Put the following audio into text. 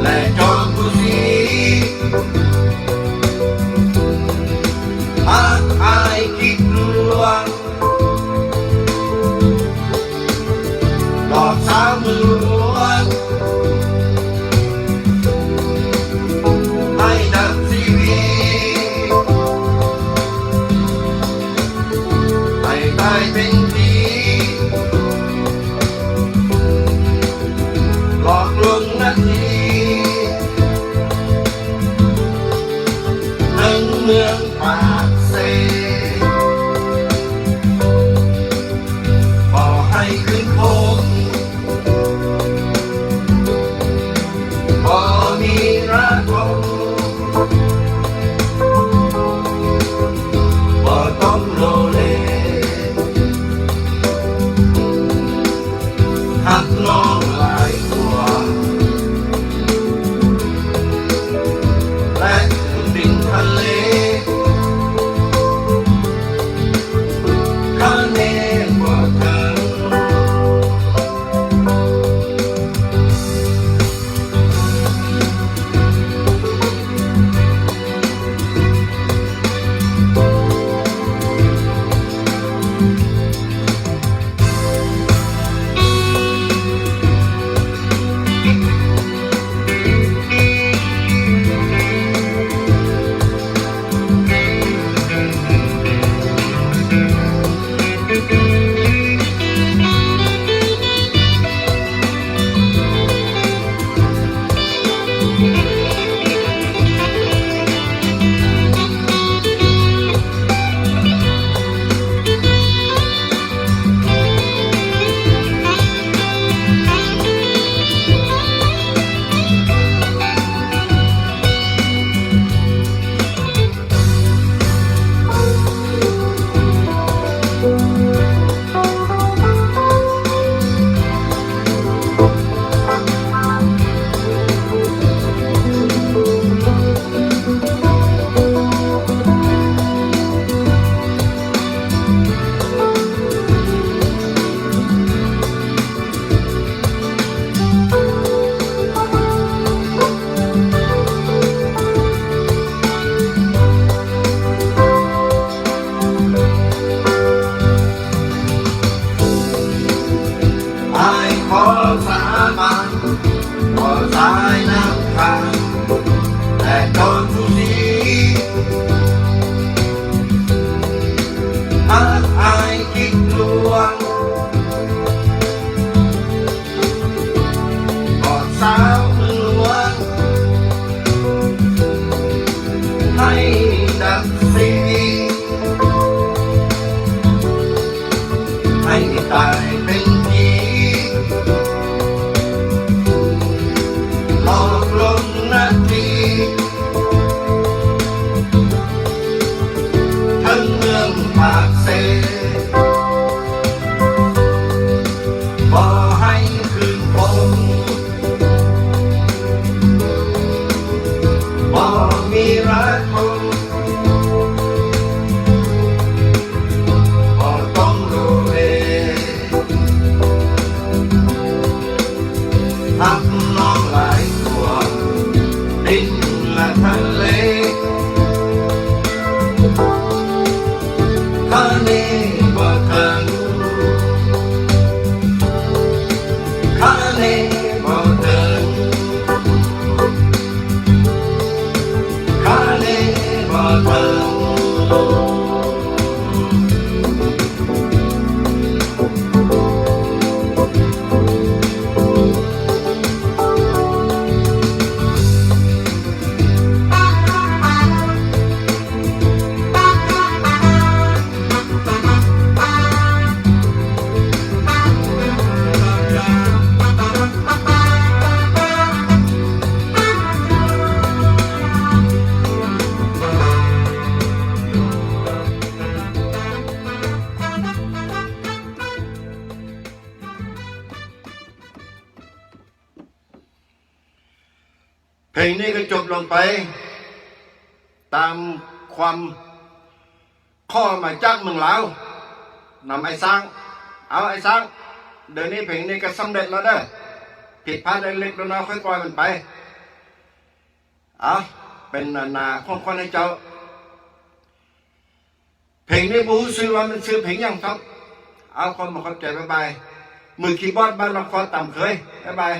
ແລະຈອມຜູ້ສີ ຮັກອ້າຍກິກລວງ ດອກສາວເມືອງຫຼວງ ໃຫ້ດັງຊີວິດ ໃຫ້ຕາຍເປັນຜີ ຫຼອກລວງນາທີ ເຖິງເມືອງປາກເຊ ຂໍໃຫ້ຄືນພົມ ບໍ່ມີລາຄົງ ບໍ່ຕ້ອງໂລເລ ຮັກນ້ອງຫຼາຍກວ່າ ແລະດິນທະເລ ຄະເນບໍ່ເຖິງ. ອ້າຍຂໍສາບານ ຂໍສາຍນ້ຳຄ້າງ ແລະຈອນຜູ້ສີ ຫາກອ້າຍຄິດລ່ວງ ກອດສາວເມືອງຫຼວງ ໃຫ້ດັງຊີວິດ ໃຫ້ຕາຍເປັນຜີ ຫຼອກລົງນາທີ ເຖິງເມືອງປາກເຊ ບໍ່ໃຫ້ຄືນພົມ ບໍ່ມີລາຄົງ ບໍ່ຕ້ອງໂລເລ ຮັກນ້ອງຫຼາຍກວ່າດິນ ແລະທະເລ ຄະເນບໍ່ເຖິງ ຄະເນບໍ່ເຖິງ ຄະເນບໍ່ເຖິງ. ເພງນີ້ກໍຈົບລົງໄປຕາມຄວາມຂໍມາຈາກເມືອງລາວ ນຳອ້າຍຊ້າງ. ເອົາ ອ້າຍຊ້າງ, ດຽວນີ້ເພງນີ້ກໍສຳເລັດແລ້ວເດີ້. ຜິດພາດເລັກໆນ້ອຍໆ ຄ່ອຍປ່ອຍມັນໄປ. ເອົາ ເປັນອັນນາຂອງຂວັນໃຫ້ເຈົ້າ. ເພງນີ້ບໍ່ຮູ້ຊື່ວ່າມັນຊື່ເພງຫຍັງຊ້ຳ. ເອົາ ຂໍຂອບໃຈ ບາຍບາຍ. ມືຄີບອດບ້ານລຳຄອດຕາມເຄີຍ ບາຍບາຍ.